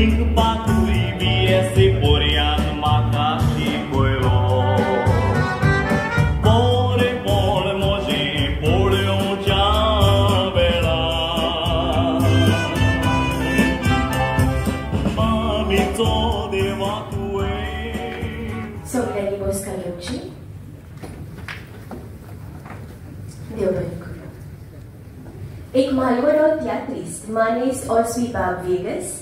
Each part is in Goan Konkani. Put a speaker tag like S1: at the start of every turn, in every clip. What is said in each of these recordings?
S1: शिकपाकूय बी एस पोरयान म्हाका शिकयलो. बरेंपण म्हजें पळोवच्या वेळार मामीचो देवा तुवें.
S2: सगळ्यांनी बसका घेवची. देव बरें करूं. एक म्हालवडो तियात्रिस्त मानेस ऑस्वी बाब वेगस.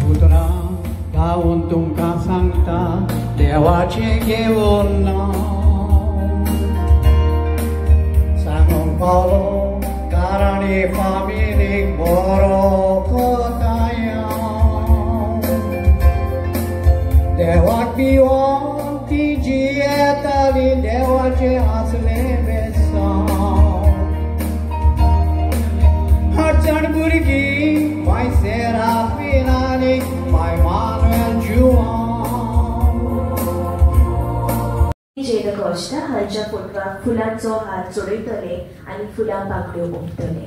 S3: उतरां गावन तुमकां सांगता देवाचें घेवन नांव सांगूंक पावलो कारणी फामिलीक बरो कोताया देवाक भिवन ती जियेताली देवाचें आसलें बेसांव अडचण भुरगीं माय सेराफीन आनी माय मानुएल जुआंव.
S2: जे the Costa हांच्या फोटवाक फुलांचो हार चडयतले आनी फुलां पाकळ्यो ओंपतले.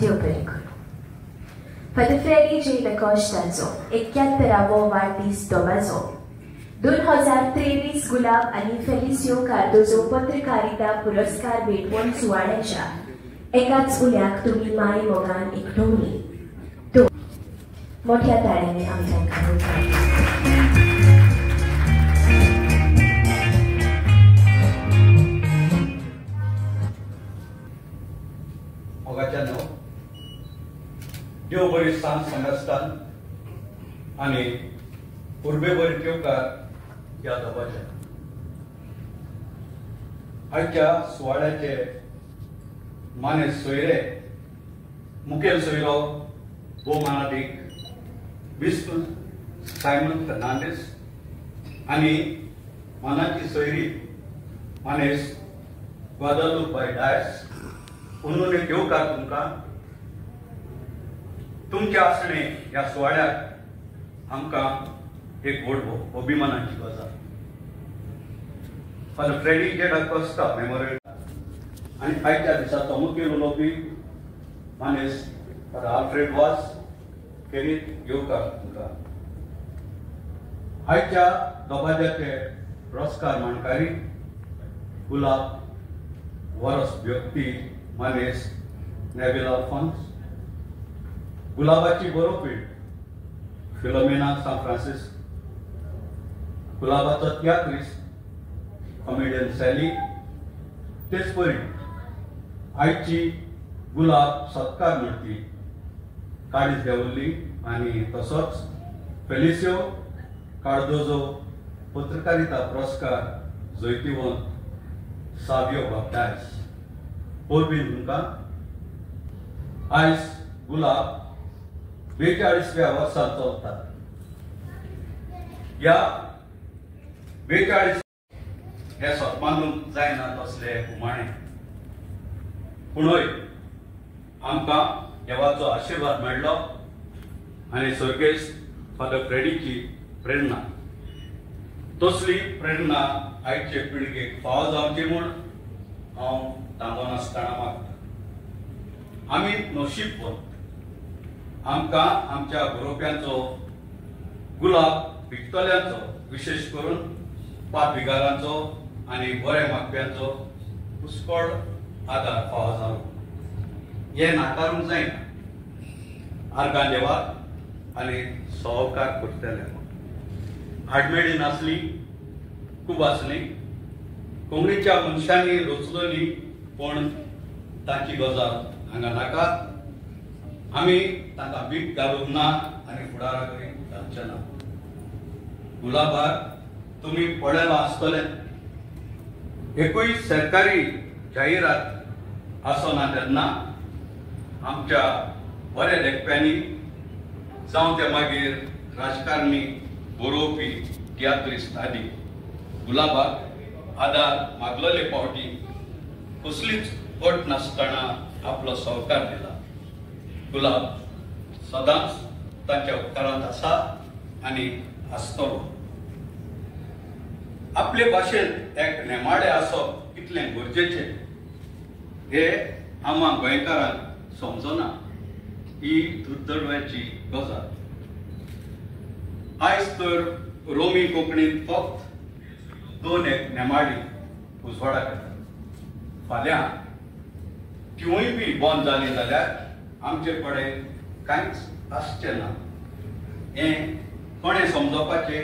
S2: देव बरें करूं. फादर फ्रेडी जे the कॉस्टाचो 71वो वाडदीस दबाजो 2023 गुलाब आनी फेलिसियो कार्दोजो पत्रकारिता पुरस्कार भेटवण सुवाळ्याच्या एकाच उल्याक तुमी माय मोगान एकटवली. तो मोठ्या ताळ्यांनी आमी तांकां येवकार.
S4: मोगाच्या देव बरी सांज सांगासतान आनी उर्बे बरी ठेवकार ह्या दबाज्या आयच्या सुवाळ्याचे माने सोयरे मुखेल सोयरो भोवमानादीक विष्णू सायमन फर्नांडीस आनी मानाची सोयरी मानेस ग्वादालूप बाय डायस. उन्होंने ठेवकार तुमकां तुमच्या आसणे ह्या सुवाळ्याक आमकां एक व्हड अभिमानाची गजाल. Father Freddy J da Costa memorial आनी आयच्या दिसाचो मुखेल उलोवपी मानेस फादर आल्फ्रेड वास खेरीत येवकार तुमकां. आयच्या दबाज्याचे पुरस्कार मांडकारी गुलाब वरस व्यक्ती मानेस नेविल अल्फोन्स, गुलाबाची बरोवपी फिलोमेना सान फ्रांसीस, गुलाबाचो तियात्रिस्त कॉमेडियन सॅली, तेच परी आयची गुलाब सत्कार म्हणटी काडीस देवल्ली आनी तसोच फेलिसियो कार्दोजो पत्रकारिता पुरस्कार जैतिवंत सावियो बाप्टायस. परबीं तुमकां. आयज गुलाब 42व्या वर्सां चलता. ह्या 42 हे सतमानूंक जायना तसले उमाणे. पूण हय आमकां देवाचो आशिर्वाद मेळ्ळो आनी सर्गेस्त फादर फ्रेडीची प्रेरणा, तसली प्रेरणा आयचे पिळगेक फावो जावची म्हूण हांव थांबनासतना मागता. आमी नशीबवंत, आमकां आमच्या बरोवप्यांचो, गुलाब विकतल्यांचो, विशेश करून पादविगारांचो आनी बरे मागप्यांचो पुष्कळ आदार फावो जालो. हें नाकारूंक जायना. आर्गां देवाक आनी सहकार करतले. आडमेळी नासली, खूब आसली. कोंकणीच्या मनशांनी रचलोली पूण तांची गजाल हांगा नाका. आमी तांकां भीक घालूंक ना आनी फुडाराकूय घालचे ना. गुलाबार तुमी पळयलां आसतलें, एकूय सरकारी जाहिरात आसना तेन्ना आमच्या बऱ्या देखप्यांनी जावं ते मागीर राजकारणी, बरोवपी, तियात्रिस्त आदी. गुलाबाक आदार मागलेले फावटी कसलीच अट नासतना आपलो सहकार दिला. गुलाब सदांच तांच्या उपकारांत आसा आनी आसतलो. आपले भाशेंत एक नेमाडे आसप कितलें गरजेचें हे आमकां गोंयकारांक समजना, ही दुर्दैवाची गजाल. आयज तर रोमी कोंकणींत फक्त 2 एक नेमाडी उजवाडाक येतात. फाल्यां तिवूय बी बंद जाली जाल्यार आमचे कडेन कांयच आसचें ना. हें कोणें समजावपाचें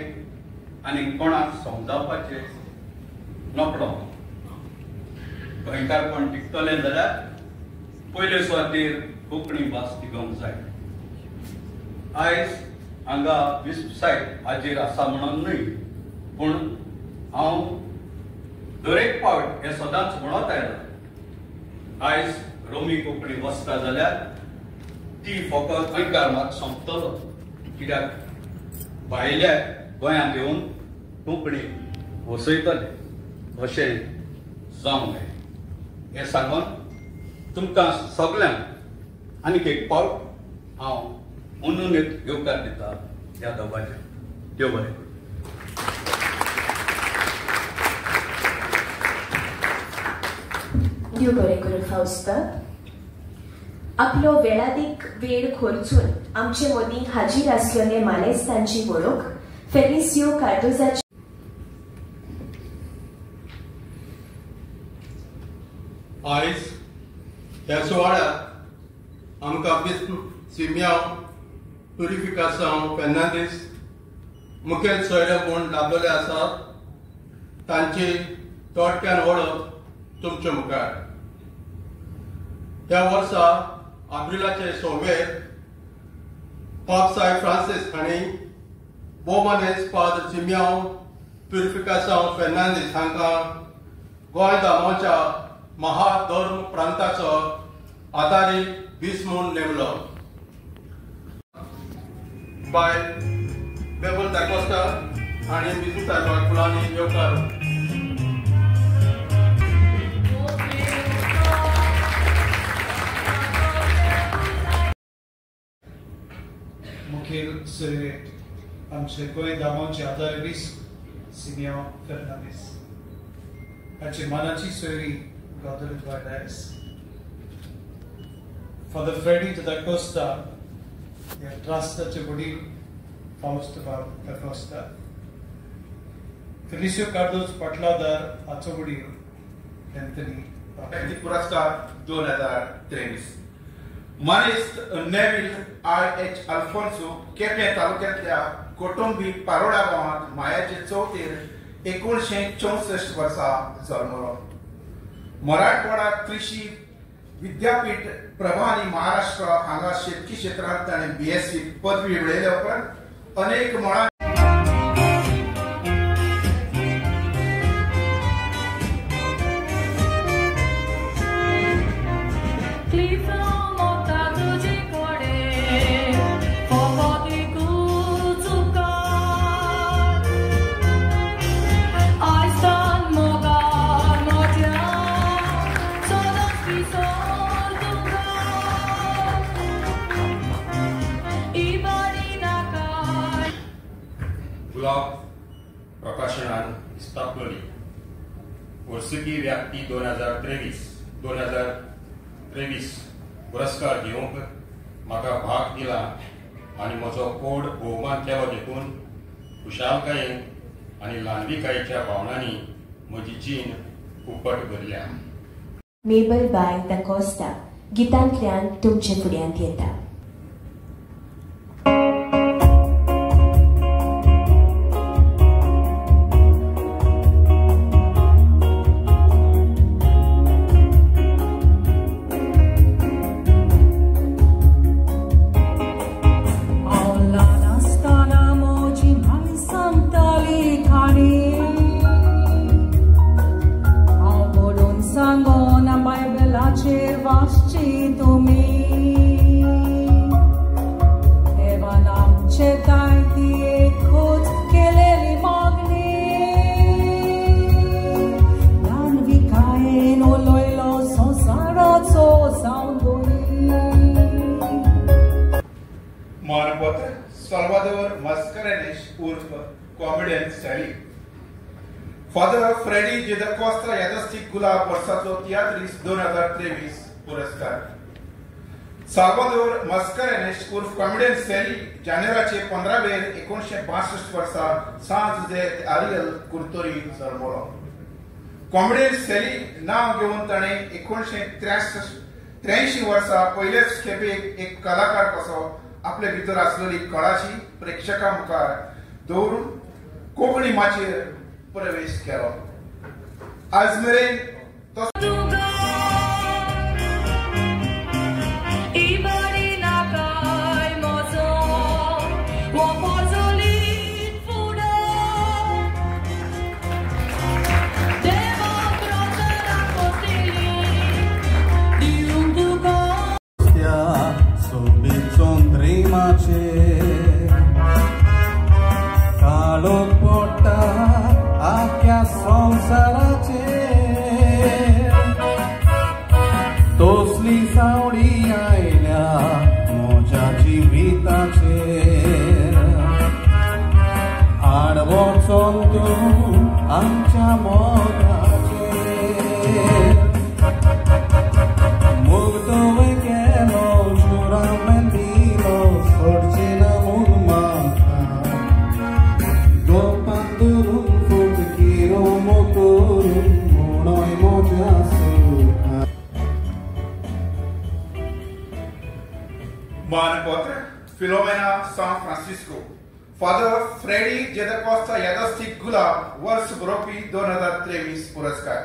S4: आनी कोणाक समजावपाचें नकळो. गोंयकारपण टिकतलें जाल्यार पयले सुवातेर कोंकणी भास तिगोवंक जाय. आयज हांगा बिस्प सायब हाजीर आसा म्हणून न्हय, पूण हांव दरेक फावट हें सदांच म्हणत आयलां, आयज रोमी कोंकणी वचता जाल्यार ती फकत गोंयकार मात सोंपतलो, कित्याक भायल्या गोंयांत येवन कोंकणी वसयतले अशें जावंक जाय. हें सांगून तुमकां सगल्यांक आनीक एक फावट हांव अंदून येवकार दिता ह्या दबाज्याक. देव बरें करूं.
S2: देव बरें करूं फावस्ता. आपलो वेळादीक वेळ खर्चून आमचे मदीं हाजीर आसलेले मानेस्तांची वळख फेलिसियो कार्दोजाची.
S5: आयज ह्या सुवाळ्यात आमकां बिस्प सिमियांव प्युरिफिकासांव फेर्नांदीस मुखेल सोयरे म्हूण लाभलेले आसात. तांची थोडक्यान वळख तुमचे मुखार. ह्या वर्सा आब्रिलाचे 6वेर पाप साहेब फ्रांसीस हांणी भोवमानेस्त फादर सिमियांव प्युरिफिकासांव फेर्नांदीस हांकां गोंय दामोच्या महाधर्म प्रांताचो आदारी बीस म्हूण नेमलो. बाय बेबल दाकोस्ता आनी बिजू साहेबाक फुलांनी येवकार.
S6: मुखेल सोयरे आमचे गोंय दामोचे आदारी बीस सिमियांव फेर्नांदीस, हाची मानाची सोयरी Guadalupe Dias, Father Freddy da Costa, ह्या ट्रस्टाचे वडील फावस्त बाब da Costa, Felicio Cardozo पाटलादार हाचो वडील अँथनी.
S7: पुरस्कार 2023 मानेस्त नेव्हिल RH Alfonso Quepem तालुक्यांतल्या कोटंबी पारोडा गांवांत मायाचे 4 1964 वर्सा जल्मलो. मराठवाडा कृषी विद्यापीठ प्रभा आनी महाराष्ट्र हांगा शेतकी क्षेत्रांत ताणें BSc पदवी मेळयल्या उपरांत अनेक मळां
S8: गुलाब प्रकाशनान स्थापलेली वर्सुकी व्याप्ती 2023 पुरस्कार घेवंक म्हाका भाग दिला आनी म्हजो कोड भोवमान केलो देखून खुशालकायेन आनी ल्हानविकायेच्या भावनांनी म्हजी जीण उपट भरल्या.
S2: मेबल बाय the Costa गितांतल्यान तुमचे फुड्यांत येता.
S9: तुम्ही
S7: मानपत्र साल्वादोर मस्करेनेश उर्फ comedian Sally. Father Freddy J da Costa यादस्तीक गुलाब वर्साचो तियात्रीस 2023 पुरस्कार. साल्वादोर मस्करेनेश उर्फ कॉमेडियन सॅली जानेराचे 15 वेर 1962 वर्सा सांज जुझे आरियल कुर्तोरी जल्मलो. कॉमेडियन सॅली नांव घेवन ताणें 1983 वर्सा पयलेच खेपेक एक कलाकार कसो आपले भितर आसलेली कळाशी प्रेक्षकां मुखार दवरून कोंकणी माचयेर प्रवेश केलो. आज मेरेन तो
S9: काळो पोटा आख्या संवसाराचे तोसली सावळी आयल्या म्हज्या जिविताचेर आड वचोन तूं आमच्या मोगाचेर मोग तुवें केलो जुरामेन दिलो सोडचे ना म्हूण म्हाका गोपान धरून फुटकिरो मोकरून म्हणोय म्हज्या सुखा.
S7: मानपत्र Filomena San Francisco. Father Freddy J da Costa यादस्तीक गुलाब वर्स बरोवपी 2023 पुरस्कार.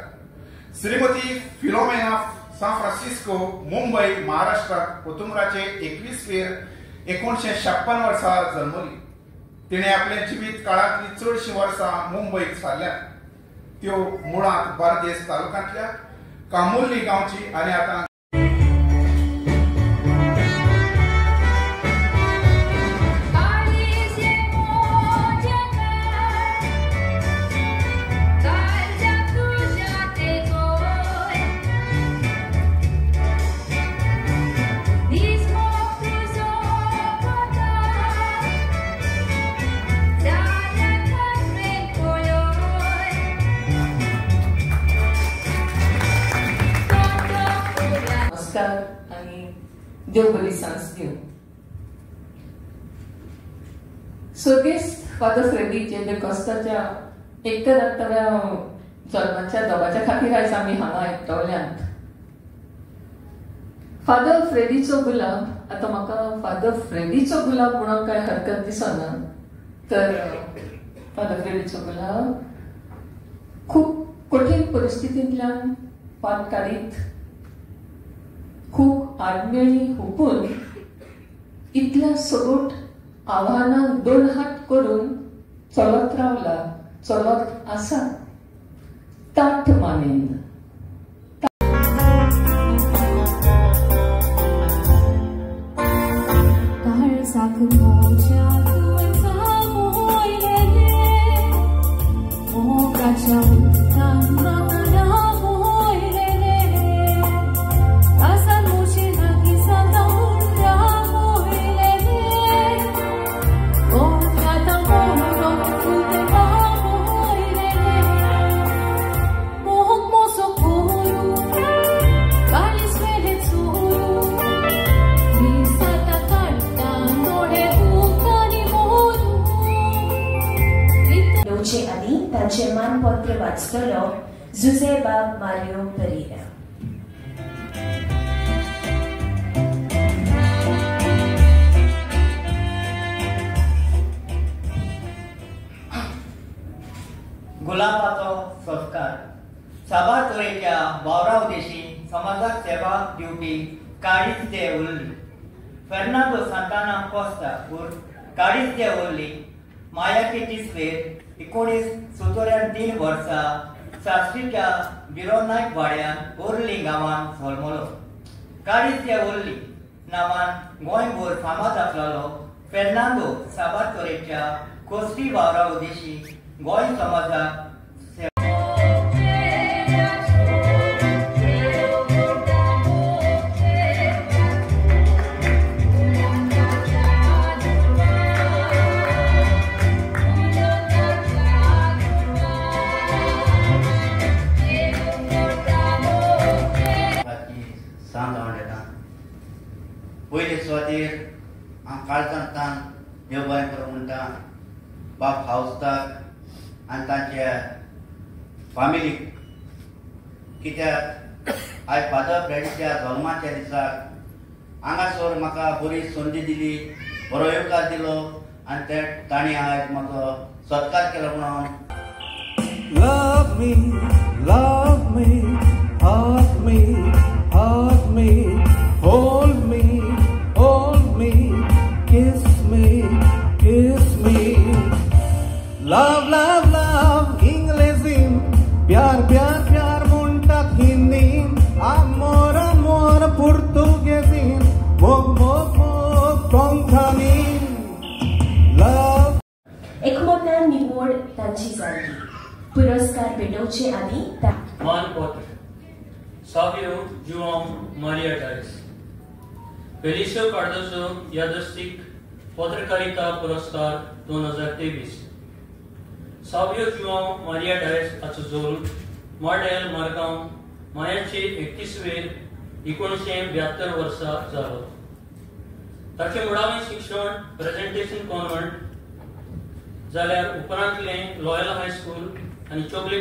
S7: श्रीमती फिलोमेना सान फ्रांसिस्को मुंबय महाराष्ट्रात कुटुंबाचे 21 वेर 1956 वर्सा जल्मली. तिणें आपल्या जिवीत काळांतली चडशीं वर्सां मुंबयत सारल्यात. त्यो मुळांत बार्देस तालुक्यांतल्या कामुर्ली गांवची आनी आतां
S10: आनी देव बरी सांज दिवं. स्वर्गेस्त फादर फ्रेडी जे the कॉस्ताच्या 71व्या जल्माच्या दोगाच्या खातीर आयज आमी हांगा एकटवल्यांत. फादर फ्रेडीचो गुलाब, आतां म्हाका फादर फ्रेडीचो गुलाब म्हणूंक कांय हरकत दिसना, तर फादर फ्रेडीचो गुलाब खूब कठीण परिस्थितींतल्यान वाट काडीत खूब आडमेळी हुपून इतल्या सगट आव्हानांक दोन हात करून चलत रावला, चलत आसा ताठ मानेन.
S2: तांचे मानपत्र वाचतलो जुझे बाब मारियो परेरा.
S11: गुलाबाचो संस्कार. साबार तरेच्या वावरा उद्देशी समाजाक सेवा दिवपी काळीज दे उरली. फेर्नांदो सांताना कोस्ता उर्फ काळीज दे उरली मायाचे तिसवेर 1973 वर्सा साश्टीच्या बिरोनायक वाड्यान ओर्ली गांवांत जल्मलो. काळीज दे उरली नांवान गोंयभर फामाद आसलेलो फेर्नांदो साबार तरेच्या कोस्ती वावरा उद्देशी गोंय समाजाक
S12: काळजांतल्यान देव बरें करूं म्हणटा बाब फावस्ताक आनी तांच्या फामिलीक, कित्याक आयज फादर फ्रेडीच्या जल्माच्या दिसाक हांगासर म्हाका बरी संदी दिली, बरो येवकार दिलो आनी ते तांणी आयज म्हजो सत्कार केलो म्हणून.
S9: Love me, love me, hug me, hug me, hold me, hold me, kiss me, kiss me. Love, love, love, इंग्लेजीन, प्यार, प्यार, प्यार म्हणटात हिंदीन, आमोर, आमोर पुर्तुगेजीन, मोग, मोग, मोग कोंकणीन. लव.
S2: एकमतान निवड तांची जाली. पुरस्कार भेटोवचे आदी
S13: मानपत्र सावियो जुआंव मारिया डायस फेलिसियो कार्दोजो यादस्तीक पत्रकारिता पुरस्कार 2023. सावियो जुआंव मारिया डायस हाचो जल्म माडेल मारगांव मायाचे 31 वेर 1972 वर्सा जालो. ताचें मुळावें शिक्षण प्रेझेंटेशन कॉन्व्हंट जाल्यार उपरांतलें लॉयल हायस्कूल आनी चोगले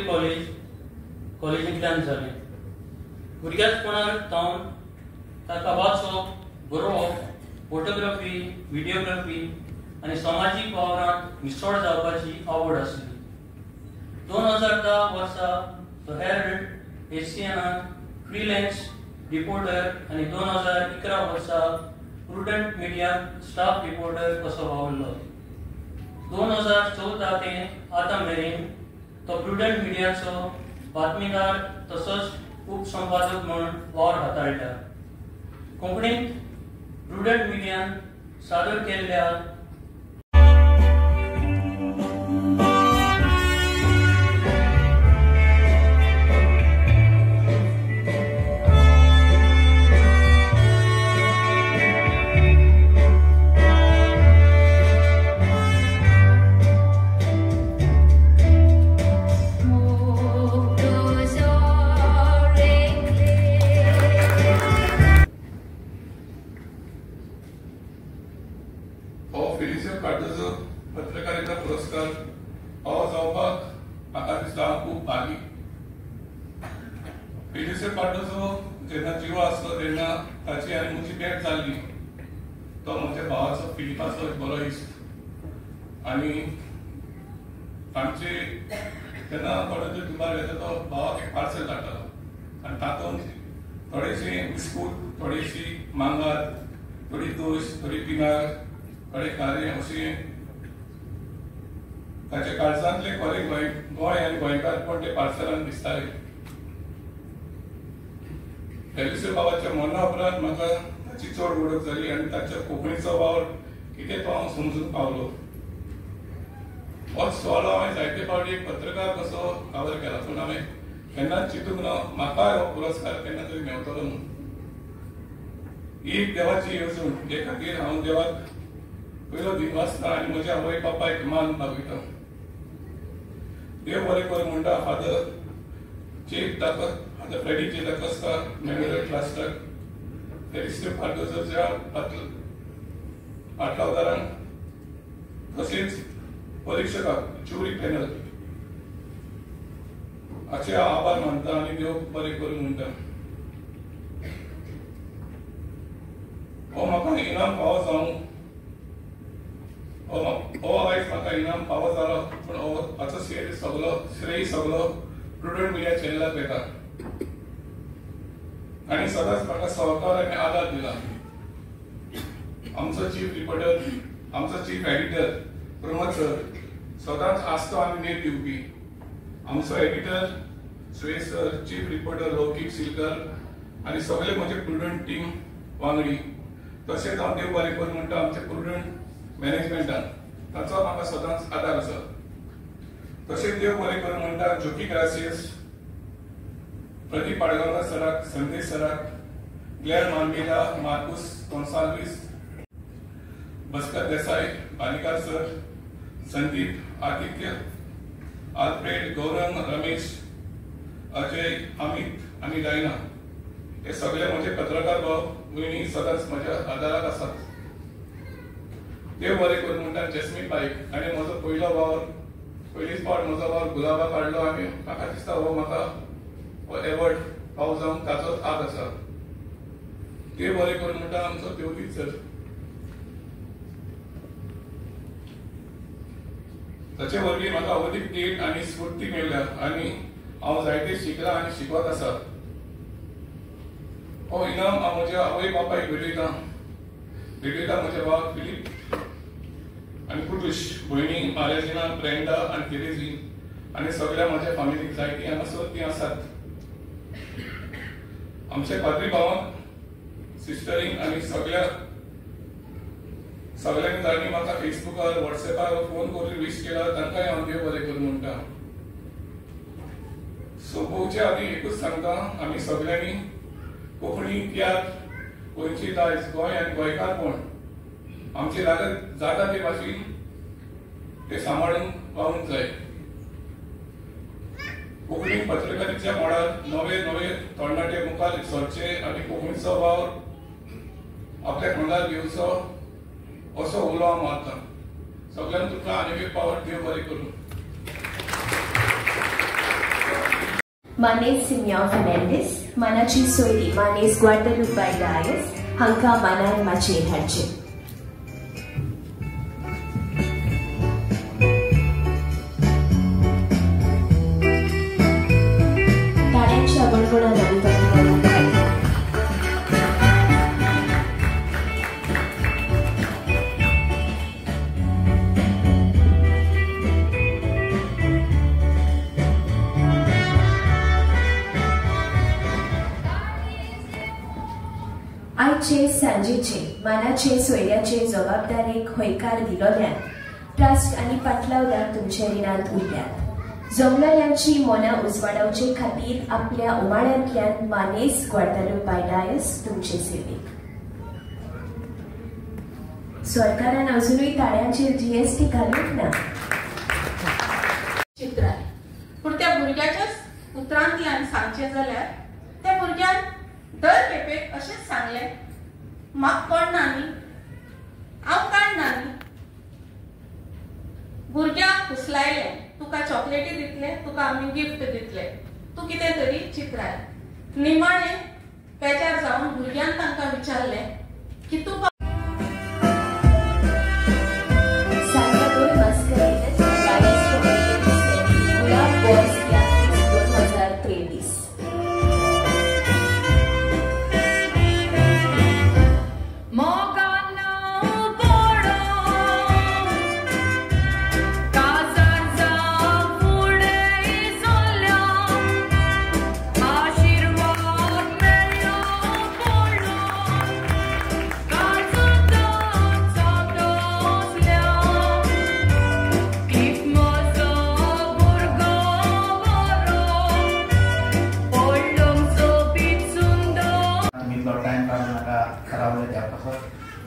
S13: कॉलेजींतल्यान जालें. भुरग्याचपणार तावन ताका वाचप, बरोवप, फोटोग्राफी, व्हिडियोग्राफी आनी समाजीक वावरांत मिसळ जावपाची आवड आसली. 2010 वर्सा तो हेरल्ड एशियनांत फ्रीलॅन्स रिपोर्टर आनी 2011 वर्सा प्रुडंट मिडिया स्टाफ रिपोर्टर कसो वावरलो. 2014 ते आतां मेरेन तो प्रुडंट मिडियाचो बातमीदार तसोच उपसंपादक म्हूण वावर हाताळटा. कोंकणींत प्रुडंट मिडियान सादर केल्ल्या
S14: पत्रकारिता पुरस्कार हो जावपाक म्हाका दिसता हांव खूब भागी. फेलिसियो कार्दोजो जेन्ना जिवो आसलो तेन्ना ताची आनी म्हजी भेट जाल्ली. तो म्हज्या भावाचो फिलिपाचो एक बरो इश्ट आनी तांचे जेन्ना कोणाचो दुबार येता तो भावाक एक पार्सल धाडटालो आनी तातूंत थोडेशें बिस्कूट, थोडीशी मांगार, थोडी दोश, थोडी पिनार, थोडे खारें अशें ताच्या काळजांतले खरें गोंय गोंय आनी गोंयकारपण ते पार्सलान दिसताले. फेलिसियो बाबाच्या मरणा उपरांत म्हाका ताची चड वळख जाली आनी ताच्या कोंकणीचो वावर कितें तो हांव समजूंक पावलो. होच सुवाळो हांवें जायते फावटी एक पत्रकार कसो कवर केला, पूण हांवें केन्नाच चिंतूंक ना म्हाका हो पुरस्कार केन्ना तरी मेवतलो म्हणून. ही एक देवाची येवजण, हे खातीर हांव देवाक पयलो दिनवासता आनी म्हज्या आवय बापायक मान बागयता. देव बरें करूं म्हणटा फादर चेक दाखत, फादर फ्रेडी जे दाखोस्ता मेमोरियल ट्रस्टाक, फेलिसियो कार्दोजोच्या पाटलावदारांक, तशेंच परिक्षकाक, ज्युरी पॅनल हाचे हांव आभार मानता आनी देव बरें करूं म्हणटा. हो म्हाका इनाम फावो जावं, हो आयज म्हाका इनाम फावो जालो, पूण हो हाचो श्रेय सगलो प्रुडंट मिडिया चॅनलाक वता आनी सदांच म्हाका सहकार आनी आदार दिला. आमचो चीफ रिपोर्टर, आमचो चीफ एडिटर प्रमोद सर सदांच आस्तो आनी नेट दिवपी. आमचो editor Suresh sir, chief reporter Laukik Silkar आनी सगळे म्हजे प्रुडंट टीम वांगडी, तशेंच हांव देव बरें करूं म्हणटा आमचे प्रुडंट मॅनेजमेंटान, ताचो म्हाका सदांच आदार आसा. तशेंच देव बरें करूं म्हणटा ज्योती ग्रासियस, प्रदीप पाडगांवकर सराक, संदेश सराक, Claire Marmela, Marcus Gonsalves, Bhaskar Desai, Balikar sir, Sandeep, Aditya, Alfred, Gaurang, Ramesh, Ajay, Amit आनी डायना हे सगळे म्हजे पत्रकार भाव भयणी सदांच म्हज्या आदाराक आसात. देव बरें करूं म्हणटा जॅस्मीन बाईक. आनी म्हजो पयलो वावर, पयलीच फावट म्हजो वावर गुलाबाक हाडलो आनी म्हाका दिसता हो म्हाका हो एवॉर्ड फाव जावंक ताचोच हात आसा. देव बरें करूं म्हणटा आमचो देवदीत सर. ताचे वरवीं म्हाका अवधीक देण आनी स्फूर्ती मेळ्ळ्या आनी हांव जायते शिकलां आनी शिकत आसा. हो इनाम हांव म्हज्या आवय बापायक भेटयतां. भेटयता म्हज्या भावाक फिलीप आनी कुटूश, भयणी मारेजिना, ब्रेंडा आनी तेरेझीन आनी सगळ्या म्हज्या फामिलीक जायतीं हांगासर तीं आसात. आमच्या पाद्री भावांक, सिस्टरींक आनी सगळ्यांनी जांणी म्हाका फेसबुकार, वॉट्सॅपार फोन करून वीश केला तांकांय हांव देव बरें करूं म्हणटा. सोंपोवचे आदीं एकूच सांगता, आमी सगळ्यांनी कोंकणी तियात्र, गोंयची दायज, गोंय आनी गोंयकारपण आमची लागत जाता ते भाशेन ते सांबाळून पावूंक जाय. कोंकणी पत्रकारितेच्या मळार नवे नवे तरणाटे मुखार सरचे आनी कोंकणीचो वावर आपल्या खांदार घेवचो असो उलो हांव मारता. सगळ्यांक तुमकां आनीक एक पावट देव बरें करूं.
S2: मानेस सिमियांव फेर्नांडीस, मानाची सोयरी मानेस ग्वादालुपाय डायस हांकां मानान माचयेर हाडचे. ताळ्यांच्या गणगणान आमी तांकां आयचे सांजेचे मानाचे सोयऱ्याचे जबाबदारेक हयकार दिलोल्यान ट्रस्ट आनी पाटलावदार तुमचे रिणांत उरल्यात. जमलल्यांची मनां उजवाडावचे खातीर आपल्या उमाळ्यांतल्यान मानेस ग्वादालुपाय डायस तुमचे सेवेक. सरकारान अजुनूय ताळ्यांचेर जीएसटी घालूंक ना.
S15: चित्राय पूण त्या भुरग्याच्याच उतरांतल्यान सांगचें जाल्यार त्या भुरग्यान दर खेपेक अशेंच सांगलें, म्हाका कोण ना न्ही, हांव काडना न्ही. भुरग्यांक फुसलायलें, तुका चॉकलेटी दितले, तुका आमी गिफ्ट दितले, तूं कितें तरी चित्राय. निमाणें बेजार जावन भुरग्यान तांकां विचारलें की तूं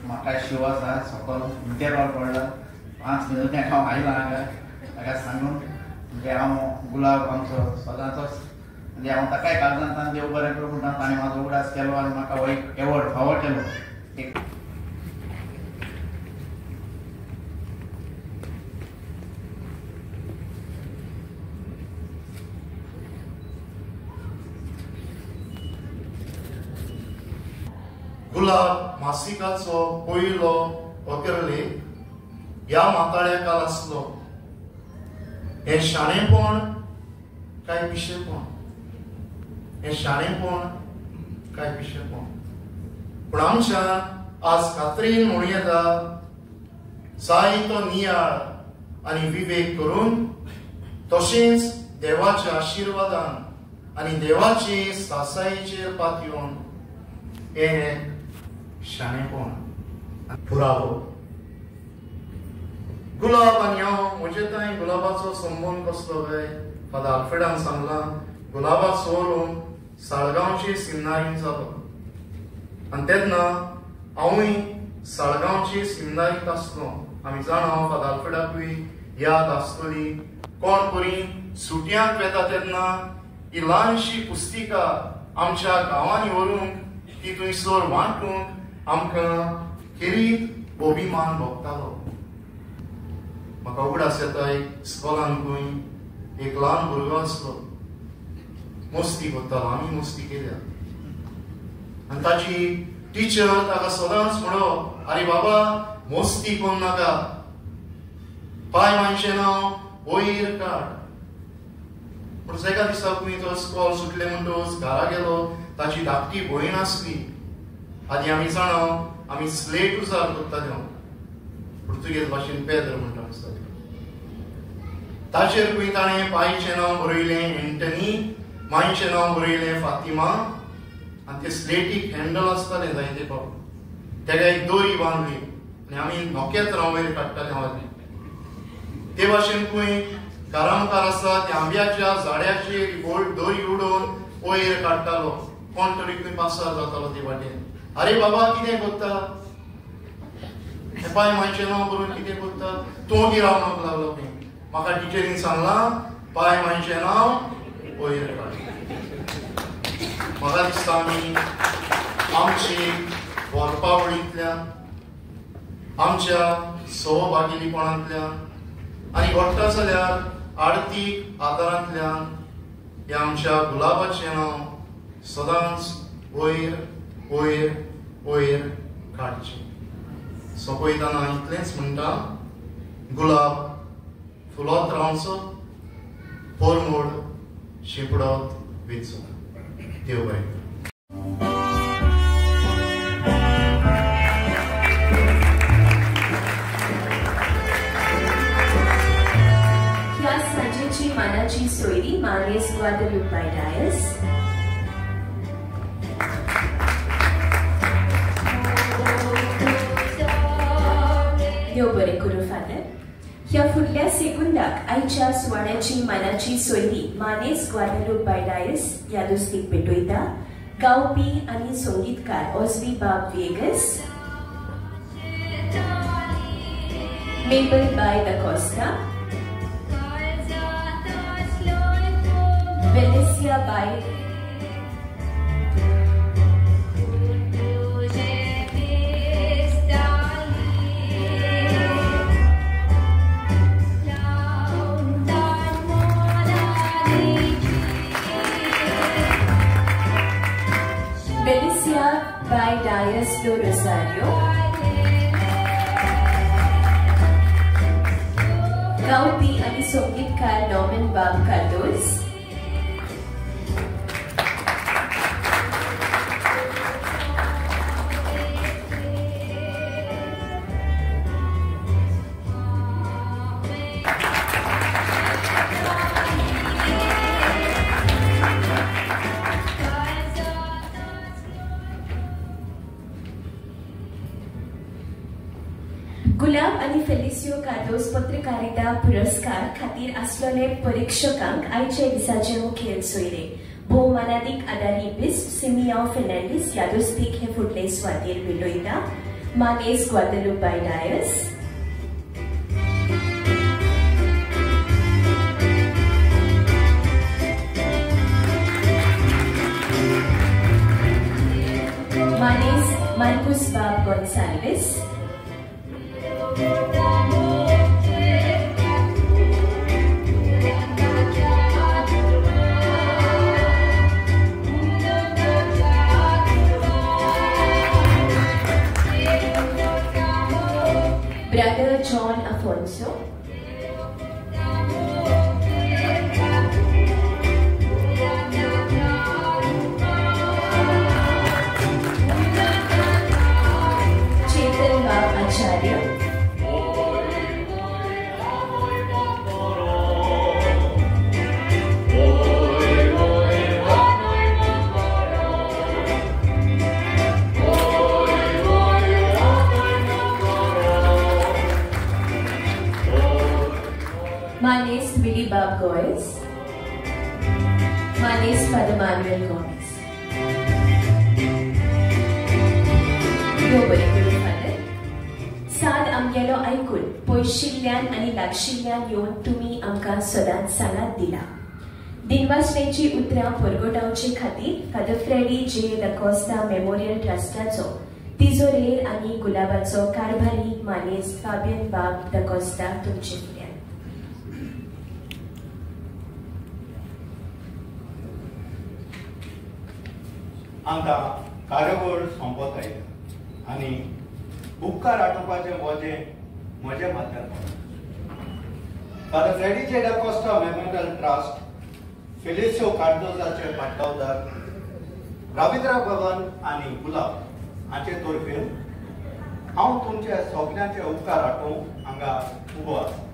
S12: म्हाका शिव आसा सकल इंटरवल पडला 5 मिनट हांव आयला हांगा ताका सांगून म्हणजे हांव गुलाब आमचो सदांचोच म्हणजे हांव ताकाय काळजांतल्यान देव बरें करूं म्हणटा. ताणें म्हाजो उगडास केलो आनी म्हाका हो एक एवॉर्ड फावो केलो. एक
S16: गुलाब मासिकाचो पयलो अग्रलेख ह्या माताळ्या काल आसलो. हें शाणेपण काय पिशेपण, हें शाणेपण काय पिशेपण, पूण आमच्यान आज खात्रीन म्हणूं येता जायतो नियाळ आनी विवेक करून तशेंच देवाच्या आशिर्वादान आनी देवाचे सासायेचेर पातयेवन हें शाणेपण पुरावो. गुलाब आनी हांव म्हजे थंय गुलाबाचो संबंद कसलो काय फादर आल्फ्रेडान सांगलां. गुलाबा सोरून साळगांवची सिमनारीन जालो आनी तेन्ना हांवूय साळगांवची सिमनारींत आसलो. आमी जाणा फादर आल्फ्रेडाकूय याद आसतली कोण परी सुटयांक वेता तेन्ना ही ल्हानशी पुस्तिका आमच्या गांवांनी व्हरूंक ती थंयसर वांटूंक आमकां खेरीत अभिमान भोगतालो. म्हाका उगडास येता एक इस्कॉलान खंय एक ल्हान भुरगो आसलो, मस्ती करतालो, आमी मस्ती केल्या आनी ताची टिचर ताका सदांच म्हणो, आरे बाबा मस्ती करूं नाका, पांय मानशें नांव वयर काड. पूण एका दिसा खंय तो इस्कॉल सुटलें म्हणटकच घरा गेलो, ताची धाकटी भयण आसली. आदी आमी जाणा आमी स्लेट उजार करताले, पुर्तुगेज भाशेन पेद्र म्हणटा आसताले. ताचेर खंय ताणें पायचें नांव बरयलें एंटनी, मायचें नांव बरयलें फातिमा आनी ते स्लेटीक हँडल आसतालें जायते फावट. तेका एक दोरी बांदली आनी आमी नोकेत्रां वयर काडटाले आदीं. ते भाशेन खंय घरा मुखार आसा त्या आंब्याच्या झाडाचेर व्हड दोरी उडोवन वयर काडटालो. कोण तरी खंय पासार जातालो ते वाटेन, आरे बाबा कितें करता, पांय मायचें नांव बरोवन कितें करता, तूं ओगी रावपाक लागलो खंय. म्हाका टिचरीन सांगलां पांय मायचें नांव वयर काड. म्हाका दिसता आमी आमची बरपावळींतल्यान, आमच्या सहभागिलीपणांतल्यान आनी घडटा जाल्यार आर्थीक आदारांतल्यान ह्या आमच्या गुलाबाचें नांव सदांच वयर वयर वयर काडचें. सोंपयतना इतलेंच म्हणटा, गुलाब फुलत रावचो, परमळ शिंपडत वेचो. देव बरें करूं.
S2: ह्या सांजेची मानाची सोयरी मानेस ग्वादलुपाय डायस. देव बरें करूं फादर. ह्या फुडल्या सेगुंदाक आयच्या सुवाळ्याची मानाची सोयरी मानेस ग्वादलुपाय डायस ह्या दोस्तीक भेटयता गावपी आनी संगीतकार ऑस्वी बाब व्हिएगस, मेबल बाय the Costa, Valencia bye by Dias do Rosario, गावपी आनी संगीतकार नॉर्मन बाब कार्दोज, गुलाब आनी फेलिसियो कार्दोज पत्रकारिता पुरस्कार खातीर आसलेले परीक्षकांक आयचे दिसाचे मुखेल सोयरे भोवमानादीक आदारी बिस्प सिमियांव फेर्नांडीस यादोस्तीक हे फुडले सुवातेर भेटयता. मानेस ग्वादलुपाय डायस, मानेस मार्कुस बाब Gonsalves, Brother John Afonso, Chetan Bab Acharya, Manes Willy Bab Goyes, Manes Father Manuel Gomes. बरें करूं फादर. साद आमगेलो आयकून पयशिल्ल्यान आनी लागशिल्ल्यान येवन तुमी आमकां सदांच सांगात दिला. दिनवासण्याची उतरां परगटावचे खातीर father Freddy J the Costa memorial ट्रस्टाचो तिजोरेर आनी गुलाबाचो कारभारी मानेस्त फाबियन बाब दकोस्ता तुमचे फुड्यान.
S4: आमकां कार्यावळ सोंपत आयल्या आनी उपकार आटोवपाचें वजें म्हज्या माथ्यार पडलां. Father Freddy J D'Costa memorial trust, Felicio कार्दोजाचे पाटगांवदार, Ravindra Bhavan आनी गुलाब हाचे तर्फेन हांव तुमच्या सगल्यांचे उपकार आटोवंक हांगा उबो आसा.